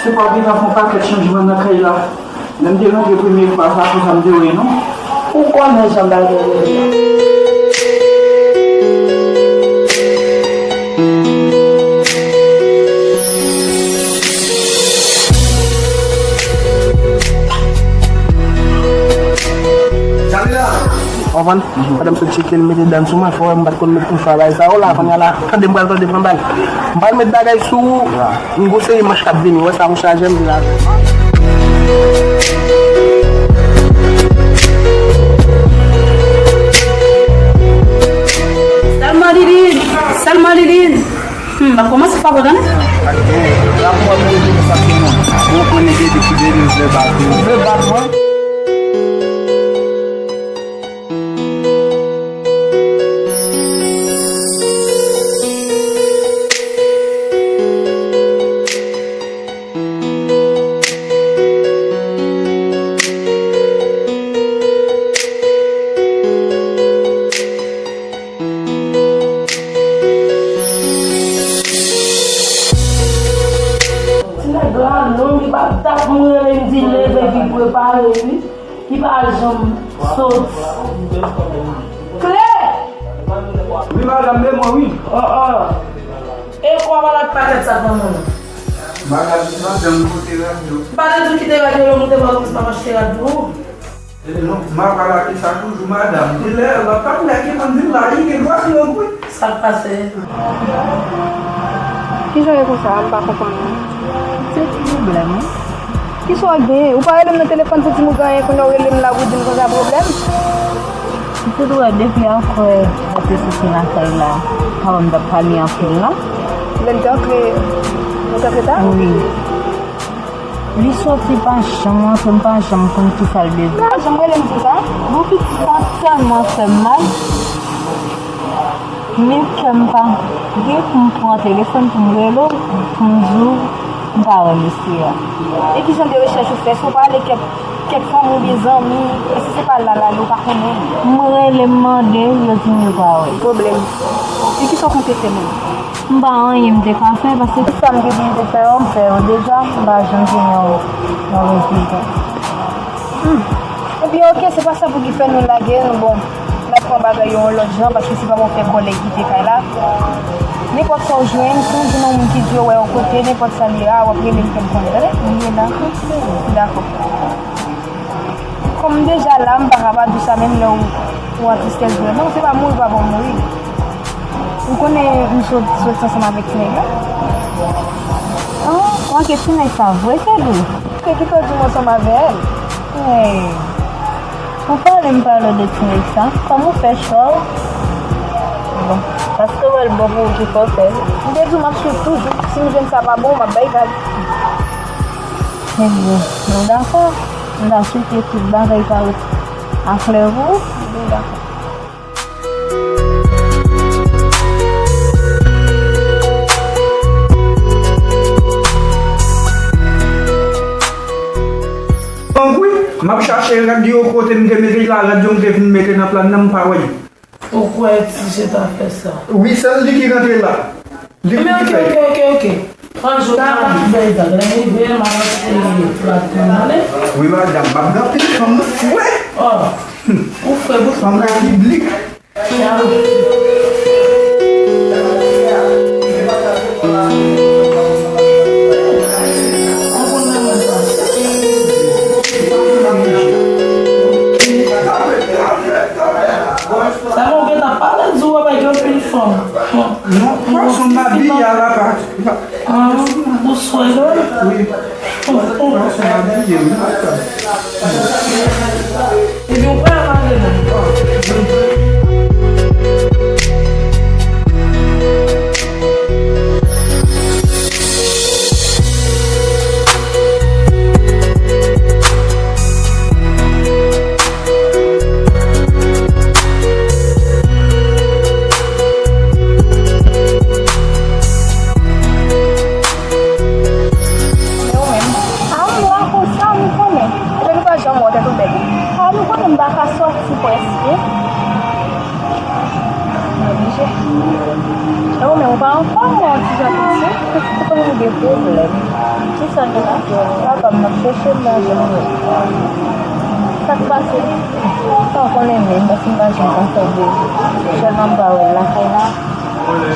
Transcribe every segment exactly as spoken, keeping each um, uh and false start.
Depi w gentan fè yon pakèt chanjman nan kay la. Lè m te rantre premye fwa sa, konsa m te wè non. Ou konnen jan bagay yo ye. Konprann? Pandan m sot tcheke l, mete dan sou mwen, frè, m pa t konn met mouchwa bay sa yo la, kounye a la, tande m pral tande pran bal. M pral met bagay sou ou. M gon seri manch k ap vini, wè sa mouchwa jèm di la. Sèlman Liline, sèlman Liline. Hmm, m ap kòmanse pa pran tande. Ak gen, la pou mwen pou vini sa pou mwen. Bon, konnen gen de ki de de de bat. De bat, mwen. Ti nèg la long, li pa t ap mouri, men m di leve, ki prepare, wi. Ki pa janm sot. Kle! Wi, madanm, men mwen, wi. Oh, oh. E kwa malad pakèt sa granmoun? Madanm, madanm, kote radyo? M pa te di w kite radyo, lè w moute pa w pa mache radyo. E non, m ap pale ak sa toujou, madanm. Di lè, lòt pa lè ki konn vin la, li gen dwa fi yon kou. Sa k pase? Kijan w ye konsa a? M pa konprann ou. Se ti pwoblèm, wi. Kisa w gen? Ou pa rele m nan telefòn, se ti mougannyen, kounye a w rele m la pou w di m konsa pwoblèm? Ou te dwe wè depi ankò lè te soti lakay la, paran m t ap pale anpil la. Lè l te antre, ou t antre ta? Wi. Li soti pa janm antre, m pa janm konn kisa l bezwen. Pa janm rele m konsa. Yon pitit sa tèlman fè m mal. Men kè m pa gen pou m pran telefòn pou m rele w, pou m di w m pa wè mesye a. E ki jan de rechèch ou fè? Si w pa ale kèk, kèk fanmi oubyen zanmi, e si se pa la l ale, ou pa konnen? M rele, m mande, yo di m yo pa wè. Pwoblèm. E kisa w konte fè menm? M pa anyen m te ka fè, paske tout sa m te gen pou m te fè yo, m fè yo deja, m pa janm gen yon, yon rezilta. Hmm. Ebyen, oke, se pa sa pou ki fè nou lage, nou bon. N ap pran bagay yo yon lòt jan, paske se pa pou fè kòlèg kite kay la. Nenpòt sa w jwenn, si w jwenn yon moun ki di w wè yon kote, nenpòt sa l ye a, w ap rele m fè m konnen, tande? Wi, dakò. Dakò. Kòm m deja la, m pa ka pa di w sa, menm lè w, w an tristès vrèman, se pa mouri w pa bon mouri. Ou konnen m sot, sot ansanm avèk ti nèg la? Ah, w anke ti nèg sa vre, se li? Se ki fè w di m ansanm avè l? Hey. Ou pale m pale de ti nèg sa? Kòman w fè chwa w? Bon, paske w wè l bon pou ou ki fè w fè l. M te di w m ap swiv toujou. Si m jwenn sa pa bon, m ap bay vag. Ebyen, nou dakò. M ta swete tout bagay ta ret aklè pou ou. Nou dakò. Donk wi, m ap chache rad yo kote m te mete l la, rad yo m te vin mete nan plàn nan, m pa wè l. Ou kwè ti je ta fè sa? Wi, sèl li ki rantre la. Li ki fè. Ebyen, oke, oke, oke, oke. Yon jou, m ap bay vag. Lè m rive, m ap achte plat pou mwen, tande? Wi, madanm, m ap gen anpil fanm, wi. Oh, ou fè pou fanm nan piblik. Sa nou gentan pale di w ap gen anpil fanm. Non, fason m abiye a la pa. Ah, ou swè dòl? Wi. Fason m abiye, wi. Epi ou pral mande moun. Men ou menm, a mwa konsa, nou konnen. Epi nou pa janm wè w tèt ou bèl. A nou konnen m pa ka sòti prèske. Mwen oblije. E ou menm, ou pa anfòm, ou wè yon ti jan piti. M gen pwoblèm. Kisa gen la? Papa m ap chèche m pa janm wè. Sa k pase? M pa konnen menm, paske m pa janm ka fè de sèlman m pa wè l lakay la.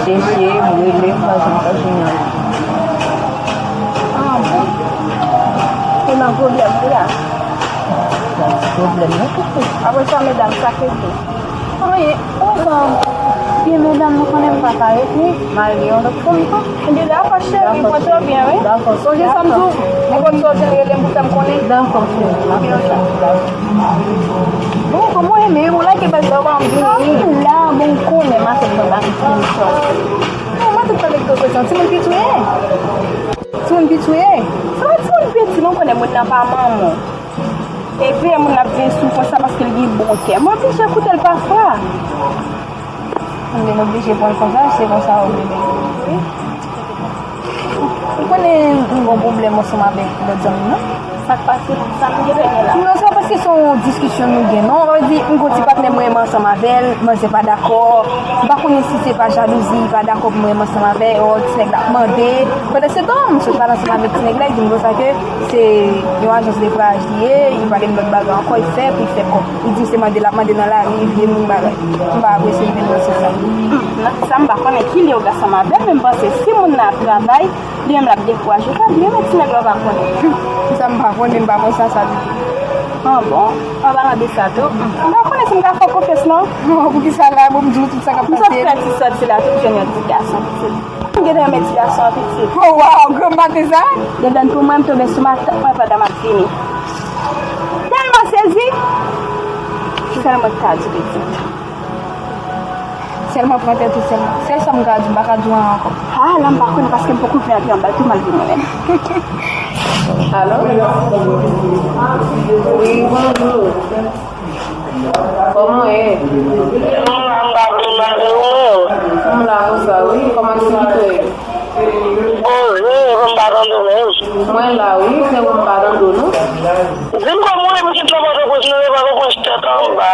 Chèche, m rele, m pa janm ka jwenn li. Ah bon? Ou nan pwoblèm ou la? Nan ti pwoblèm nan tou. Apre sa, medam, sa k regle? Anyen, ou wè sa, vye medam nou konnen m pa parèt, wi. M al gen yon lòt fanm tou. Ebyen, dakò, cheri, mwen trè byen, wi. Dakò, sonje sa m di w, nenpòt sa w jwenn, rele m pou fè m konnen. Dakò, cheri. Bon, kòman w ye menm? Ou like paj la, ou pa anvi vini? M la, bon, ou konnen, m a fè pran bak pou m sòti. Non, m a tout fè lèk to sòti, timoun piti w ye. Timoun piti w ye. Se pa timoun piti, non, konnen moun nan pa manman w. Epi, moun ap veye sou konsa paske l gen bon kè. Mwen oblije koute l pafwa. M vin oblije pran l konsa, se konsa ou vle. Ou konnen m gen yon pwoblèm ansanm avèk lòt zanmi m nan. Sa k pase? Sa nou gen la? Non, se pa paske se yon diskisyon nou gen, non. Sa vle di, m gen yon ti patnè m renmen ansanm avè l, manzè pa dakò. M pa konnen si se pa jalouzi, li pa dakò pou m renmen ansanm avè l, ti nèg la ap mande. Pandan se tan, m sot pale ansanm avèk ti nèg la, li di m konsa ke se yon ajans de vwayaj li ye, li pa gen lòt bagay ankò, li fè pou l fè kòb. Li di se mande l ap mande nan lari, vye moun bagay. M pa apresye l vin nan sans sa. Hmm, nan sa m pa konnen ki lè yo ka ansanm avè l, men m panse si moun nan ap travay, li menm l ap dekouraje, ou pa bliye, men ti nèg la ou pa konnen. Hmm, sa m pa konnen, m pa panse a sa ditou. Ah bon? An palan de sa tou, hmm, m pa konnen si m ka fè w konfyans non. Non, poukisa la, bon, m di w tout sa k ap pase. M sot fè ti sòti la, tou m jwenn yon ti gason, pitit. M gentan renmen ti gason an pitit. Oh, wow, granm maten sa? Dedan pou mwen, m tonbe sou matant mwen pandan m ap vini. Tèlman sezi, sèl mwen k ka di pitit. Sèlman pran tèt ou sèlman. Sèl sa m ka di, m pa ka di w anyen ankò. Ah, la m pa konnen paske m poko vin antre anba l tou m al vin mwen menm. Alo? Wi, bonjou. Kòman w ye? M la, m pa byen malgre ou menm. M la konsa wi, kòman aktivite w ye? Poze, epi m pa tande w menm. Mwen la wi, frè mwen m pa tande w non. Di m kòman w ye pitit nan Pòtoprens, nou se Pòtoprens tèt anba.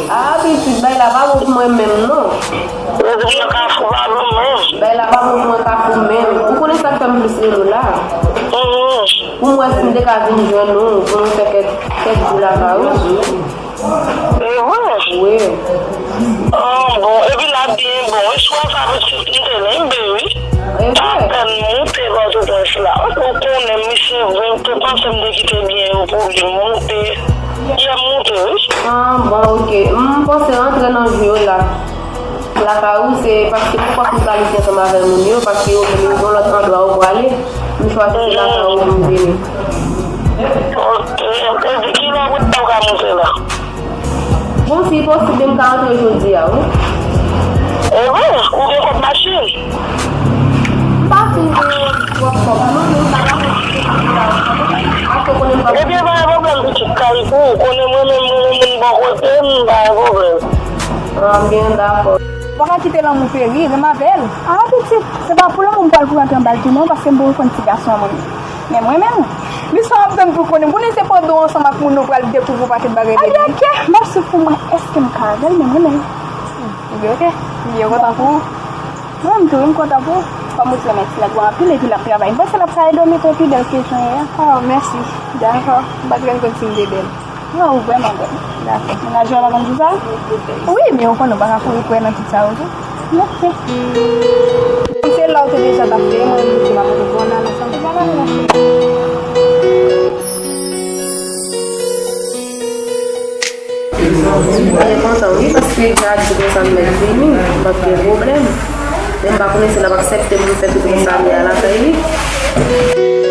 Ah, pitit, bagay la pa bon pou mwen menm non. Yo di m nan Kafou pa bon menm. Bagay la pa bon pou mwen Kafou menm. Ou konnen sa k fè m plis rele w la? Mhm. Pou m wè si m te ka vin jwenn ou, pou nou fè kèk, kèk jou lakay ou. E vre? Wi. Ah, bon, epi la byen bon. E swa sa pitit m te lenbe, wi. E vre? Apèn moute Pòtoprens la. Ou konnen, misye vre, m te panse m te kite byen yo pou li moute. Yè m moute, wi. Ah, bon, ok. M panse rantre nan jou yo la. Lakay ou, se paske poukòp m pale ansanm avè moun yo, paske yo menm yo gen lòt andwa yo prale. M chwazi se lakay ou pou m vini. Ok, e di ki lè ou ka moute la? Bon, si posib, m ka antre jodi a, wi. E vre, ou gen kòb machin? M pa fin gen twòp kòb, non, men m pa ka fè ti kòb la, paske w konnen m pa. Ebyen, pa gen pwoblèm, pitit, kay pou ou. Konnen mwen menm, mwen menm, moun bò kote m, pa gen pwoblèm. Ah, byen, dakò. Ou pa ka kite lanmou peri, renmen avè l. Ah, pitit, se pa pou lanmou m pral kouri antre anba l tou non, paske m poko konn ti gason an mwen menm. Men mwen menm, men sa w ap tann pou konnen, konnen se pandan w ansanm ak moun nan w pral dekouvri yon pakèt bagay de li. Ebyen, ok, m ap swiv pou mwen, èske m ka avè l, men mwen menm. Ebyen, ok, m byen kontan pou ou. Mwen menm tou, m kontan pou ou. Fò m di w, men ti nèg la anpil epi l ap travay. M panse l ap ka ede w mete w pi bèl ke jan w ye a. Oh, mèsi. Dakò, m pa t renmen konn si m te bèl. Non, ou vrèman bèl. Dakò. Mennaj ou a pa konn di sa? Wi, men ou konnen ou pa ka kouri kwè nan tout sa yo tou. Mèsi. Si se la ou te deja t ap fè, mwen menm tou m ap rete bon nan ansanm. Mwen kontan wi, paske jan di konsa m mèt vini, m p ap gen pwoblèm. Men m pa konnen si l ap aksepte pou m fè tout konsa m ye a lakay li.